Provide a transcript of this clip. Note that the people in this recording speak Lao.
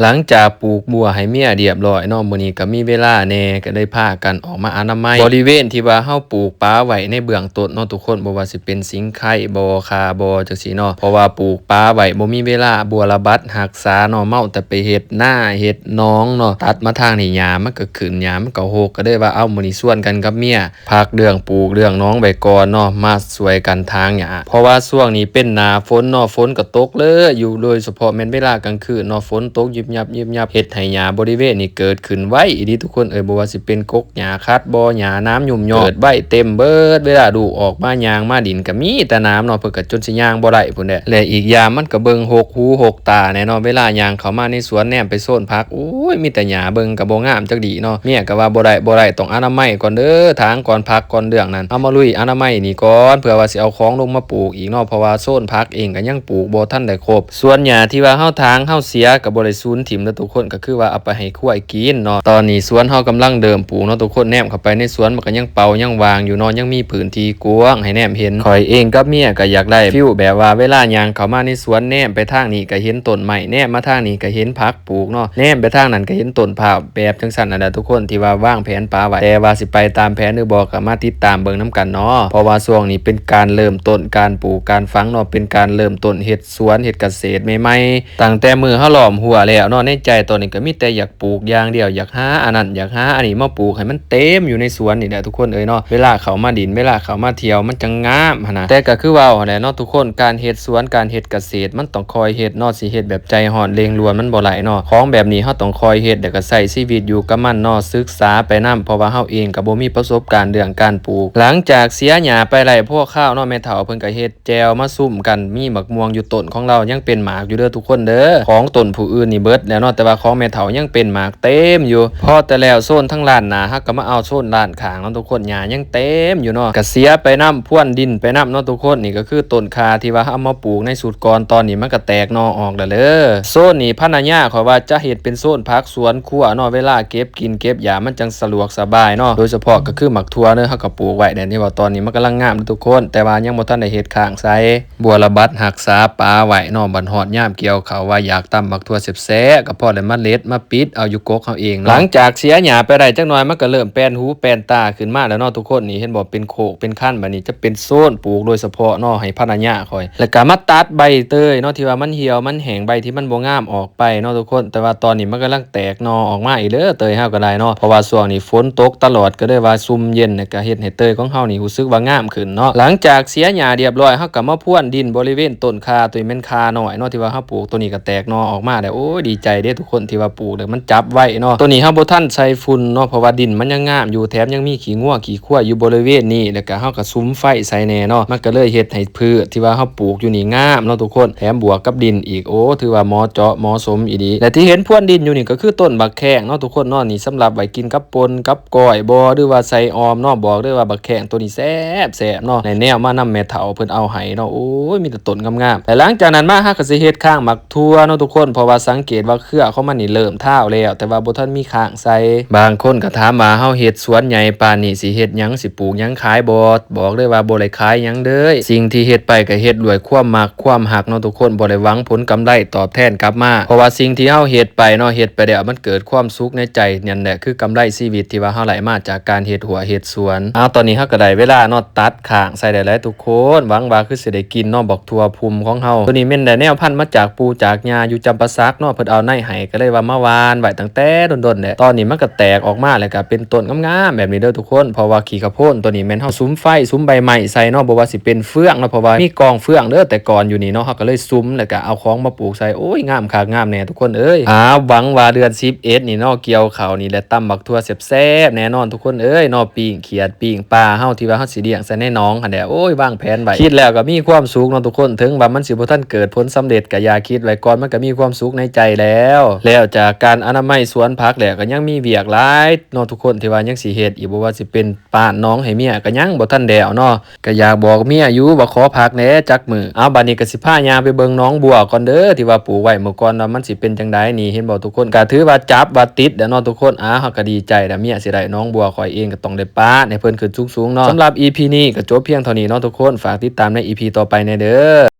ຫຼັງຈາກປູກບົວໃຫ້ເມຍລຽບລ້ອຍເນາະ, ມື້ນີ້ກໍມີເວລາແດ່ ກໍເລີຍພາກັນອອກມາອະນາໄມບໍລິເວນທີ່ວ່າເຮົາປູກປາໄວ້ໃນເບື້ອງຕົ້ນເນາະທຸກຄົນ, ບໍ່ວ່າຊິເປັນສິງໄຄບໍ່ ຂ່າບໍ່ ຈັ່ງຊີ້ເນາະ. ເພາະວ່າປູກປາໄວ້ບໍ່ມີເວລາບົວລະບັດຮັກສາເນາະ, ເມົາແຕ່ໄປເຮັດນາເຮັດໜອງເນາະ. ຕັດມາທາງນີ້ຫຍ້າມັນກໍຂຶ້ນ ຫຍ້າມັນກໍຮົກ, ກໍເລີຍວ່າ ເອົາ ມື້ນີ້ຊວນກັນກັບເມຍ ພັກເລື່ອງປູກເລື່ອງໜອງໄວ້ກ່ອນເນາະ, ມາຊ່ວຍກັນຖາງຫຍ້າ ເພາະວ່າຊ່ວງນີ້ເປັນໜ້າຝົນເນາະ, ຝົນກໍຕົກເລີຍຢູ່ ໂດຍສະເພາະແມ່ນເວລາກາງຄືນເນາະ, ຝົນຕົກຢິບຍັບຍິບຍັບ ເຮັດໃຫ້ຫຍ້າບໍລິເວນນີ້ເກີດຂຶ້ນໄວອີ່ຫຼີທຸກຄົນເອີຍ. ບໍ່ວ່າຊິເປັນກົກຫຍ້າຂັດບໍ່ ຫຍ້າໜາມຫຍຸ້ມຫຍໍ້ ເກີດໄວເຕັມເບີດ. ເວລາລູກອອກມາຍ່າງມາຫຼິ້ນກໍມີແຕ່ໜາມເນາະ, ເພິ່ນກໍຈົນຊິຍ່າງບໍ່ໄດ້ພຸ້ນແຫຼະ. ແລະອີກຢ່າງມັນກໍເບິ່ງຮົກຫູຮົກຕາແດ່ເນາະ, ເວລາຍ່າງເຂົ້າມາໃນສວນແນມໄປໂຊນຜັກ ໂອ້ຍ ມີແຕ່ຫຍ້າເບິ່ງກໍບໍ່ງາມຈັກດີ້ເນາະ. ເມຍກໍວ່າ ບໍ່ໄດ້ ບໍ່ໄດ້ ຕ້ອງອະນາໄມກ່ອນເດີ ຖາງກ່ອນ ຜັກກ່ອນເລື່ອງນັ້ນ. ເຮົາມາລຸຍອະນາໄມນີ້ກ່ອນ ເພື່ອວ່າຊິເອົາຂອງລົງມາປູກອີກເນາະ, ເພາະວ່າໂຊນຜັກເອງກໍຍັງປູກບໍ່ທັນໄດ້ຄົບ. ສ່ວນຫຍ້າທີ່ວ່າເຮົາຖາງເຮົາເສຍກໍບໍ່ໄດ້ສູນຖິ້ມເດີທຸກຄົນ, ກໍຄືວ່າເອົາໄປໃຫ້ຄວາຍກິນເນາະ. ຕອນນີ້ສວນເຮົາກຳລັງເລີ່ມປູກເນາະທຸກຄົນ, ແນມເຂົ້າໄປໃນສວນມັນກໍຍັງເປົ່າຍັງວ່າງຢູ່ເນາະ, ຍັງມີພື້ນທີ່ກວ້າງໃຫ້ແນມເຫັນ. ຂ້ອຍເອງກັບເມຍກໍຢາກໄດ້ຟີລແບບວ່າ ເວລາຍ່າງເຂົ້າມາໃນສວນ ແນມໄປທາງນີ້ກໍເຫັນຕົ້ນໄມ້ ແນມມາທາງນີ້ກໍເຫັນຜັກ ປູກເນາະ, ແນມໄປທາງນັ້ນກໍເຫັນຕົ້ນພ້າວ ແບບຈັ່ງຊັ້ນນັ້ນແຫຼະທຸກຄົນ ທີ່ວ່າວາງແຜນປາໄວ້. ແຕ່ວ່າຊິໄປຕາມແຜນຫຼືບໍ່ ກໍມາຕິດຕາມເບິ່ງນຳກັນເນາະ, ເພາະວ່າຊ່ວງນີ້ເປັນການເລີ່ມຕົ້ນການປູກການຝັງເນາະ, ເປັນການເລີ່ມຕົ້ນເຮັດສວນເຮັດກະເສດໃໝ່ໆ. ຕັ້ງແຕ່ມື້ເຮົາລ້ອມຮົ້ວແລ້ວເນາະ, ໃນໃຈຕອນນີ້ກໍມີແຕ່ຢາກ ປູກຢ່າງດຽວ, ຢາກຫາອັນນັ້ນ ຢາກຫາອັນນີ້ມາປູກໃຫ້ມັນເຕັມຢູ່ໃນສວນນີ້ແຫຼະທຸກຄົນເອີຍເນາະ. ເວລາເຂົາມາດິນ ເວລາເຂົາມາທ່ຽວ ມັນຈັ່ງງາມຫັ້ນນະ. ແຕ່ກໍຄືເວົ້າຫັ້ນແຫຼະເນາະທຸກຄົນ, ການເຮັດສວນ ການເຮັດກະເສດ ມັນຕ້ອງຄ່ອຍເຮັດເນາະ, ຊິເຮັດແບບໃຈຮ້ອນເລັ່ງດ່ວນມັນບໍ່ໄດ້ເນາະ. ຂອງແບບນີ້ເຮົາຕ້ອງຄ່ອຍເຮັດ ແລ້ວກໍໃຊ້ຊີວິດຢູ່ກັບມັນເນາະ, ສຶກສາໄປນຳ, ເພາະວ່າເຮົາເອງກໍບໍ່ມີປະສົບການເລື່ອງການປູກ. ຫຼັງຈາກເສຍຫຍ້າໄປໄດ້ພໍຄາວເນາະ, ແມ່ເຖົ້າເພິ່ນກໍເຮັດ ແຈ່ວມາຊຸມກັນ, ມີໝາກມ່ວງຢູ່ຕົ້ນຂອງລາວ ຍັງເປັນໝາກຢູ່ເດີທຸກຄົນເດີ. ຂອງຕົ້ນຜູ້ອື່ນນີ້ເບິດແລ້ວເນາະ, ແຕ່ວ່າຂອງແມ່ເຖົ້າຍັງເປັນໝາກເຕັມຢູ່. ພໍແຕ່ແລ້ວໂຊນທາງລ້ານໜ້າ ເຮົາກໍມາເອົາໂຊນລ້ານຂ້າງເນາະທຸກຄົນ, ຫຍ້າຍັງເຕັມຢູ່ເນາະ, ກະເສຍໄປນຳ ພວນດິນໄປນຳເນາະທຸກຄົນ. ນີ້ກໍຄືຕົ້ນຂ່າທີ່ວ່າເຮົາເອົາມາປູກໃນຊຸດກ່ອນ, ຕອນນີ້ມັນກໍແຕກໜໍ່ອອກແລ້ວເດີ. ໂຊນນີ້ພັນລະຍາຂ້ອຍວ່າຈະເຮັດເປັນໂຊນຜັກສວນຄົວເນາະ, ເວລາເກັບ ກິນເກັບຢາ ມັນຈັ່ງສະດວກສະບາຍເນາະ. ໂດຍສະເພາະກໍຄືໝາກຖົ່ວເນາະ, ເຮົາກໍປູກໄວ້ແດ່ນີ້ວ່າ ຕອນນີ້ມັນກຳລັງງາມເດ້ທຸກຄົນ, ແຕ່ວ່າຍັງບໍ່ທັນໄດ້ເຮັດຄ້າງໃສ່. ບົວລະບັດຮັກສາປາໄວ້ເນາະ, ບັດຮອດຍາມກ່ຽວເຂົ້າວ່າຢາກຕຳໝາກຖົ່ວແຊບໆ ກໍພໍໄດ້ມາເລັດມາປິດເອົາຢູ່ກົກເຮົາເອງເນາະ. ຫຼັງຈາກເສຍຫຍ້າໄປໄດ້ຈັກໜ່ອຍ ມັນກໍເລີ່ມແປນຫູແປນຕາຂຶ້ນມາແລ້ວເນາະທຸກຄົນ. ນີ້ເຫັນບໍ່ ເປັນໂຄກເປັນຄັນ, ບາດນີ້ຈະເປັນໂຊນປູກໂດຍສະເພາະເນາະ ໃຫ້ພັນລະຍາຂ້ອຍ. ແລ້ວກໍມາຕັດໃບເຕີຍເນາະ ທີ່ວ່າມັນຫ່ຽວມັນແຫ້ງ, ໃບທີ່ມັນບໍ່ງາມອອກ ໄປເນາະທຸກຄົນ, ແຕ່ວ່າຕອນນີ້ມັນກຳລັງແຕກໜໍ່ອອກມາອີກເດີ ເຕີຍເຮົາກໍໄດ້ເນາະ, ເພາະວ່າຊ່ວງນີ້ຝົນຕົກຕະຫຼອດ ກໍເລີຍວ່າຊຸ່ມເຢັນ ແລ້ວກໍເຮັດໃຫ້ເຕີຍຂອງເຮົານີ້ຮູ້ສຶກວ່າງາມຂຶ້ນເນາະ. ຫຼັງຈາກເສຍຫຍ້າລຽບລ້ອຍ ເຮົາກໍມາພວນດິນບໍລິເວນຕົ້ນຂ່າ ໂຕນີ້ແມ່ນຂ່ານ້ອຍເນາະ ທີ່ວ່າເຮົາປູກໂຕນີ້ກໍແຕກໜໍ່ອອກມາແລ້ວ. ໂອ້ຍ ດີໃຈເດ້ທຸກຄົນ ທີ່ວ່າປູກແລ້ວມັນຈັບໄວເນາະ. ໂຕນີ້ເຮົາບໍ່ທັນໃສ່ຝຸ່ນເນາະ ເພາະວ່າດິນມັນຍັງງາມຢູ່ ແຖມຍັງມີຂີ້ງົວຂີ້ຄວາຍຢູ່ບໍລິເວນນີ້ ແລ້ວກໍເຮົາກໍສຸມໄຟໃສ່ແດ່ເນາະ, ມັນກໍເລີຍເຮັດໃຫ້ພືດທີ່ວ່າເຮົາປູກຢູ່ນີ້ງາມເນາະທຸກຄົນ. ແຖມບວກກັບດິນອີກ ໂອ້ ຖືວ່າເໝາະເຈາະເໝາະສົມອີ່ຫຼີ. ແລະທີ່ເຫັນພວນດິນຢູ່ນີ້ກໍຄືຕົ້ນບັກແຂ້ງເນາະທຸກຄົນເນາະ, ນີ້ສຳລັບໄວ້ກິນກັບປົ່ນກັບກ້ອຍບໍ ຫຼືວ່າໃສ່ອ່ອມເນາະ. ບອກເລີຍວ່າບັກແຂ້ງໂຕນີ້ແຊບແຊບເນາະ, ໄດ້ແນວມານຳແມ່ເຖົ້າເພິ່ນເອົາໃຫ້ເນາະ. ໂອ້ຍ ມີແຕ່ຕົ້ນງາມໆ. ແລະຫຼັງຈາກນັ້ນມາ ເຮົາກໍຊິເຮັດຄ້າງໝາກຖົ່ວເນາະທຸກຄົນ, ເພາະວ່າສັງເກດວ່າເຄືອຂອງມັນນີ້ເລີ່ມທາວແລ້ວ ແຕ່ວ່າບໍ່ທັນມີຄ້າງ ໃສ່. ບາງຄົນກໍຖາມວ່າ ເຮົາເຮັດສວນໃຫຍ່ປານນີ້ ຊິເຮັດຫຍັງ ຊິປູກຫຍັງຂາຍບໍ່? ບອກເລີຍວ່າບໍ່ໄດ້ຂາຍຫຍັງເລີຍ, ສິ່ງທີ່ເຮັດໄປກໍເຮັດດ້ວຍຄວາມມັກຄວາມຮັກເນາະທຸກຄົນ, ບໍ່ໄດ້ຫວັງຜົນກຳໄລຕອບແທນກັບມາ. ເພາະວ່າສິ່ງທີ່ເຮົາເຮັດໄປເນາະ ເຮັດໄປແລ້ວມັນເກີດຄວາມສຸກໃນໃຈ, ນັ້ນແຫຼະຄືກຳໄລຊີວິດທີ່ວ່າເຮົາໄດ້ມາຈາກການເຮັດຮົ້ວເຮັດສວນ. ເອົາ ຕອນນີ້ເຮົາກໍໄດ້ເວລາເນາະ ຕັດຄ້າງໃສ່ໄດ້ແລ້ວທຸກຄົນ, ຫວັງວ່າຄືຊິໄດ້ກິນເນາະ ບັກຖົ່ວພຸ່ມຂອງເຮົາ. ໂຕນີ້ແມ່ນໄດ້ແນວພັນມາຈາກປູ່ຈາກຍ່າຢູ່ຈຳປາສັກເນາະ, ເພິ່ນເອົາໃນໃຫ້ ກໍເລີຍວ່າມາຫວ່ານໄວ້ຕັ້ງແຕ່ດົນໆແຫຼະ. ຕອນນີ້ມັນກໍແຕກອອກມາ ແລ້ວກໍເປັນຕົ້ນງາມໆແບບນີ້ເດີທຸກຄົນ, ເພາະວ່າຂີ້ກະໂພນໂຕນີ້ແມ່ນເຮົາສຸມໄຟສຸມໃບໄມ້ໃສ່ເນາະ, ບໍ່ວ່າຊິເປັນເຟືອງເນາະ, ເພາະວ່າມີກອງເຟືອງເດີ ແຕ່ກ່ອນຢູ່ນີ້ເນາະ, ເຮົາກໍເລີຍສຸມ ແລ້ວກໍເອົາຂອງມາປູກໃສ່. ໂອ້ຍ ງາມຄັກງາມແນ່ທຸກຄົນເອີຍ. ອ້າວ ຫວັງວ່າເດືອນສິບເອັດນີ້ເນາະ ກ່ຽວເຂົ້ານີ້ແຫຼະ ຕຳບັກຖົ່ວແຊບໆແນ່ນອນທຸກຄົນເອີຍເນາະ, ປີ້ງຂຽດ ປີ້ງປາເຮົາ ທີ່ວ່າເຮົາຊິລ້ຽງໃສ່ໃນໜອງຫັ້ນແຫຼະ. ໂອ້ຍ ວາງແຜນໄວ້ ຄິດແລ້ວກໍມີຄວາມສຸກເນາະທຸກຄົນ, ເຖິງວ່າມັນຊິບໍ່ທັນເກີດຜົນສຳເລັດ ກໍຢ່າຄິດໄວ້ກ່ອນ, ມັນກໍມີຄວາມສຸກໃນໃຈແລ້ວ. ແລ້ວຈາກການອະນາໄມສວນຜັກແລ້ວ ກໍຍັງມີວຽກຫຼາຍເນາະທຸກຄົນ ທີ່ວ່າຍັງຊິເຮັດອີກ, ບໍ່ວ່າຊິເປັນປາດໜອງໃຫ້ເມຍ ກໍຍັງບໍ່ທັນແລ້ວເນາະ. ກໍຢາກບອກເມຍຢູ່ວ່າຂໍພັກແດ່ຈັກມື້. ເອົາ ບັດນີ້ກໍຊິພາຍ່າງໄປເບິ່ງໜອງບົວກ່ອນເດີ ທີ່ວ່າປູກໄວ້ເມື່ອກ່ອນວ່າມັນຊິເປັນຈັ່ງໃດ. ນີ້ເຫັນບໍ່ທຸກຄົນ, ກໍຖືວ່າຈັບວ່າຕິດແລ້ວເນາະທຸກຄົນ. ອາ ເຮົາກໍດີໃຈແລ້ວ, ເມຍຊິໄດ້ໜອງບົວ, ຂ້ອຍເອງກໍຕ້ອງໄດ້ປາດໃຫ້ເພິ່ນຂຶ້ນສູງໆເນາະ. ສຳລັບອີພີນີ້ກໍຈົບພຽງເທົ່ານີ້ເນາະທຸກຄົນ, ຝາກຕິດຕາມໃນອີພີຕໍ່ໄປແດ່ເດີ.